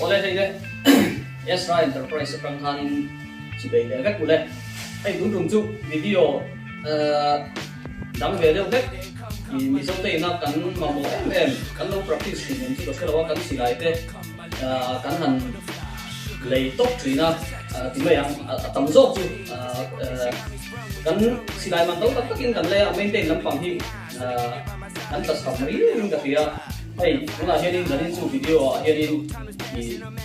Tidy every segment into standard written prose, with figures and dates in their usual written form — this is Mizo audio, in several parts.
Awle hei le Ezra Enterprise atang khanin chibei leh vek ule. Hei tun tum chu video dang ve deuh vek i Mizo te ina kan mamawh em em kan lo practice thin em chu ka hre lo a kan silai te kan han lei tawp thin a ti mai ang a tam zawk chu kan silai man to tak takin kan lei a maintain lampang hi An tla chhak mai in ka hria. Hei tunah hianin zanin chu video ah hianin i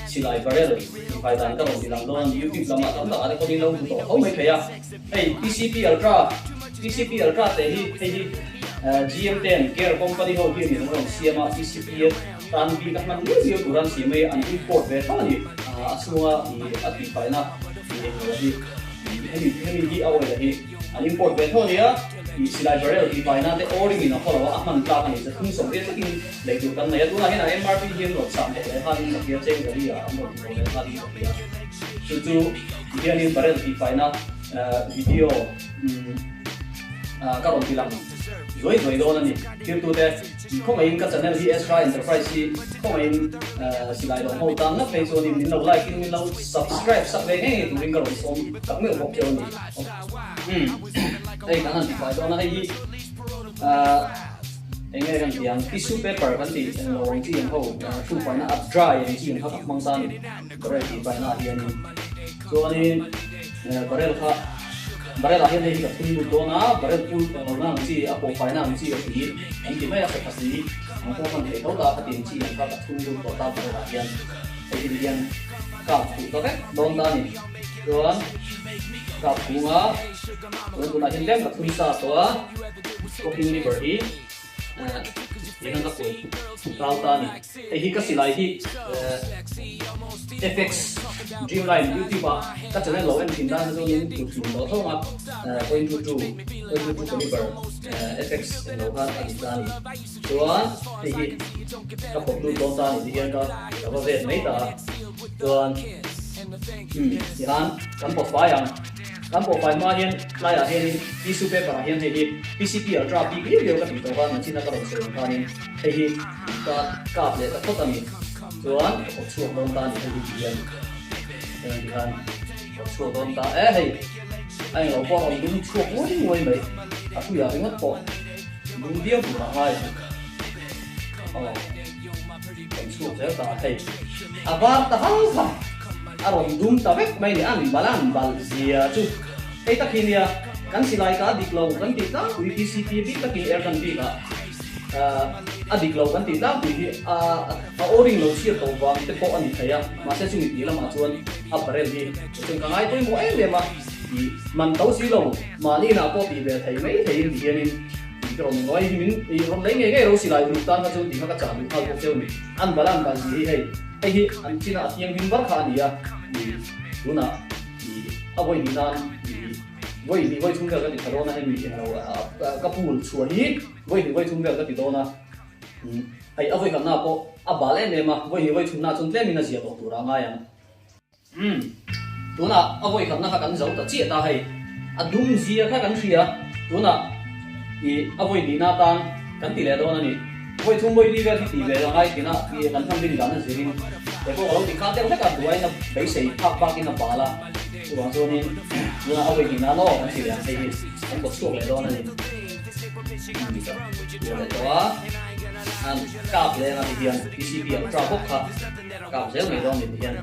silai barrel inkai dan ka rawn ti lang dawn a ni. YouTube lamah tam takah te pawhin lo hmu tawh tho mai thei a. Hei TCP Ultra TCP Ultra teh hi hei hi GM ten Gear company ho hianin an rawn siam a TCP tan bik a hman miau miau tur an siam mai an import ve tho a ni. A chhunga i a tihfaina i englo hi hemi hemi hi a oil a hi an import ve tho a nia. Tih silai barrel tih pai nan te o-ring in a haw lo a, a hman tlak a ni. Zathum sawmriat tlakin lei tur kan nei a, tunah hian a MRP hi an rawn sang tawh leh nghalin ka hria, cheng zali ah an rawn ti tawh leh nghalin ka hria. Chu chu ti hianin barrel tih faina video ka rawn ti lang zuai zuai dawn a ni. Thirtute khawngaihin ka channel hi Ezra Enterprise hi khawngaihin silai lo ho tan ngat phei chuanin min lo like in min lo subscribe sak ve ngei ngei turin ka rawn sawm tak meuh bawk cheu a ni. Umm hei kan han ti fai dawn a hei hi ahh eng nge kan tih ang tissue paper kan tih eng lo ang chi ang ho hru faina a dry ang chi ang kha ka hmang ta a ni barrel tih faina ah hianin chuanin barrel kha barrel ah hian hei hi ka thun lut dawn a barrel pul tawh lohna ang chi a pawh faina ang chi a tui kan ti mai a sawkha si ang pawh hman theih tho ta khatiang chi ang kha ka thun lut tawh ta barrel ah hian hei hi hian kap khuh ta vek dawn ta a ni. Chuan kap chhunga chuan tunah hian tlem ka thui sa tawh a, cooking liver hi tihian ka kuai kau ta a ni. Hei hi ka silai hi FX Dreamline YouTube ah ka channel lo en thin tan kha chuanin kut hlum tawh thawng a, 0.22 0.22 caliber FX englo khan a ni ta a ni. Chuan hei hi ka pawp lut dawn ta a ni tihian ka va vet mai ta a, chuan. Umm tihan kan pawh fai ang. Kan pawh fai hma hian tlaiah hianin tissue paper ah hian hei hi PCP ultra bik riau riau ka tih tawh khan nachina ka rawn sawi ang khanin hei hi ka kap leh ta phawt a ni. Chuan ka pawt chhuak dawn ta a ni hei hi ti hian heng tihan pawt chhuak dawn ta e hei a englo pawh a rawn dum chhuak nguai nguai mai a hruiah ringawt pawh dum viau tur ah ngai ang aw. Kan chhuak zel ta a hei. A var ta hal kha a rawn dum ta vek mai ni an bal an balh zia chu hei tak hi nia kan silai ka a dik lo kan tih tlangpui PCP bik takin air gun bik ah a dik lo kan tih tlangpui hi a a o-ring lo chhiat tawh vang te pawh a ni thei a mahse chumi tih lamah chuan a barrel hi chuan ka ngai pawimawh em em a tih man to si lo mahni inah pawh tih ve thei mai theiin ti hianin Tih ka rawn ngawi hi min i rawn lei ngei ngei ro si lai uluk tan kha chuan tih kha ka chah duh nghal bawk cheu ni. An bal an bal zia hi hei hei hi an chin a a thianghlim var kha a ni a i tunah i a vawi hnih nan i vawi hnih vawi chhung vel ka ti tha dawn a hemi eng lo ka pool chhuah hi vawi hnih vawi chhung vel ka ti dawn a hei a vawi khatna pawh a bal em em a vawi hnih vawi chhunna chuan tlemin a zia tawh tur a ngai ang. Umm, tunah a vawi khatna kha kan zo ta chiah ta hei, a dum zia kha kan hria, tunah i a vawi hnihna atan kan ti leh dawn a ni. Vawi thum vawi li vel hi tih ve a ngai tina i kan hman rin dan a zirin he pawh ka lo ti kha deuh hlek a, duain a beisei phak bakin a bal a, chuvang chuanin tunah a vawi hnihna naw kan ti leh ang hei hi kan kawt chhuak leh dawn a ni. Umm, ka tuah leh tawh a, an kap leng a ti hian PCP ultra bawk kha. Kap zel mai dawn ni ti hian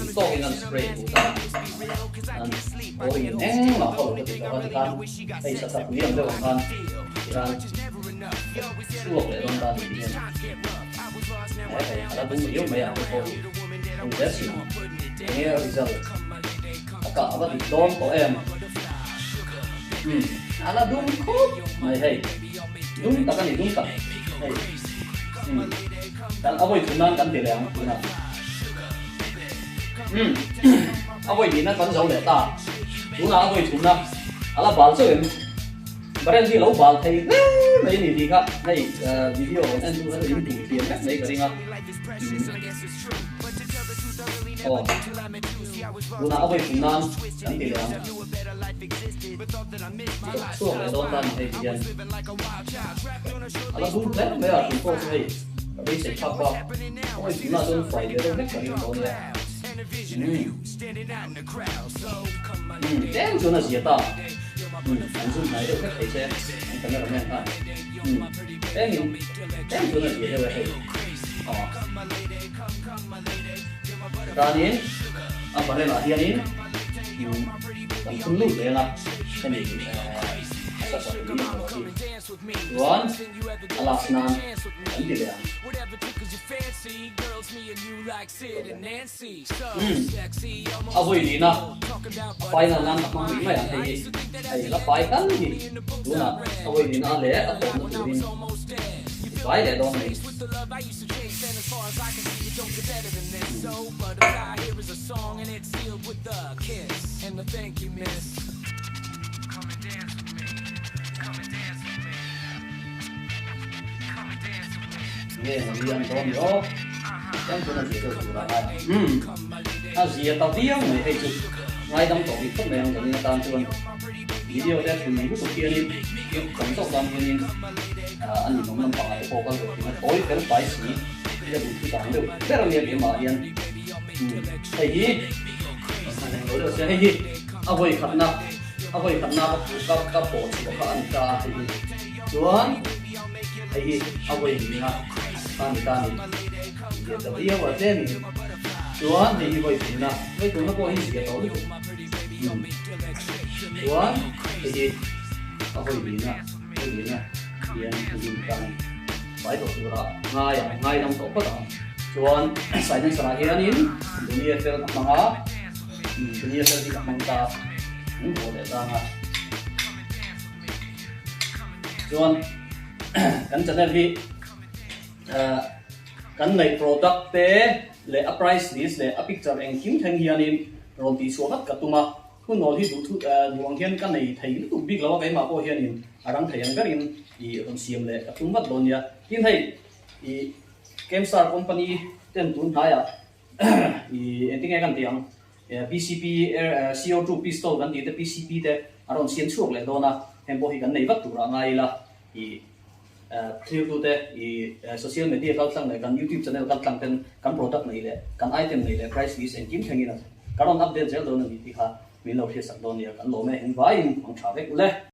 duh tawkin an spray duh ta an o-ring in engmah pawh lo ka ti tawh a tikhan hei sa tak pui ang deuh ang khan tikhan chhuak leh dawn ta ni ti hian he hei a la dum riau mai a hei pawh hi hei zel si enge a result a kah a va dik dawn tawh em umm a la dum khawp mai hei dum tak a ni dum tak hei. Umm kan a vawi thum nan kan ti leh ang tunah umm a vawi hnihna kan zo leh ta tunah a vawi thumna a la bal chauh em barrel hi a lo bal thei hle mai a ni tih kha hei video rawn en tu kha chu in duh thiam vek mai ka ring a umm aw tunah a vawi thum nan kan ti leh ang chhuak leh dawn ta ni hei ti hian. A la dum hle mai a, tui pawh chu hei Ka beisei phak bak awi tunah chuan fai ve deuh hlek ka ring tawh nia. Umm umm tlem chuan a zia ta. Umm an zoom hnai deuh hlek thei se an camera man khan. Umm tlemin tlem chuan a zia deuh e hei. Aw tanin a barrel ah hianin umm kan thun lut leh ang a hemi eh a sa sak ni ang hi. Chuan a last nan kan ti leh ang. Umm a vawi lina a final nan ka hmang rih mai ang hei hi hei la fai tal hi tunah a vawi lina leh a tawpna turin i fai leh dawn a ni. Nge ni an dawn ni aw chuan chuan a zia deuh tur a ngai umm a zia ta viau mai hei chu ngaidam tawh bik khawp mai ang zanin atan chuan video te thun lutuk hianin tam zawk tan hianin a ninawm lampangah te pawh kal ve thin a tawi fel fai si ila duh thu dan deuh ber a nia keimah hian umm hei hi englo deuh se hei hi a vawi khatna a vawi khatna ka ka pawh chhuah kha a ni ta a hei hi chuan hei hi a vawi nihna kha a ni ta a ni zia ta viau a tlemin chuan hei hi vawi thumna vawi thumna pawh hi zia tawh lutuk umm chuan hei hi a vawi nihna vawi nihna hian a zin ta a ni fai tawh turah ngai ang ngai dang tawh phawt ang chuan silencer ah hianin dunia fel a hmang a. Dunia fel hi ka hmang ta an haw leh tang a chuan kan channel hi kan neih product te leh a price list leh a picture engkim thleng hianin rawn tih chhuah vat ka tum a hunawl hi duh duh ang hian ka nei thei lutuk bik lo a keimah pawh hianin a rang thei ang berin ih rawn siam leh ka tum vat dawn nia tin hei ih Kemstar company ten tun hnaiah I engtin nge kan tih ang? PCP CO2 pistol kan tih te PCP te a rawn siam chhuak leh dawn a, heng pawh hi kan nei vat turah ngai ila i thiltu te i social media kal tlang leh kan youtube channel kal tlang ten kan product nei leh kan item nei leh price list engkim thlengin kan rawn update zel dawn a ni tih kha min lo hriatsak dawn nia kan lawm e engvaiin hmang tha vek ule.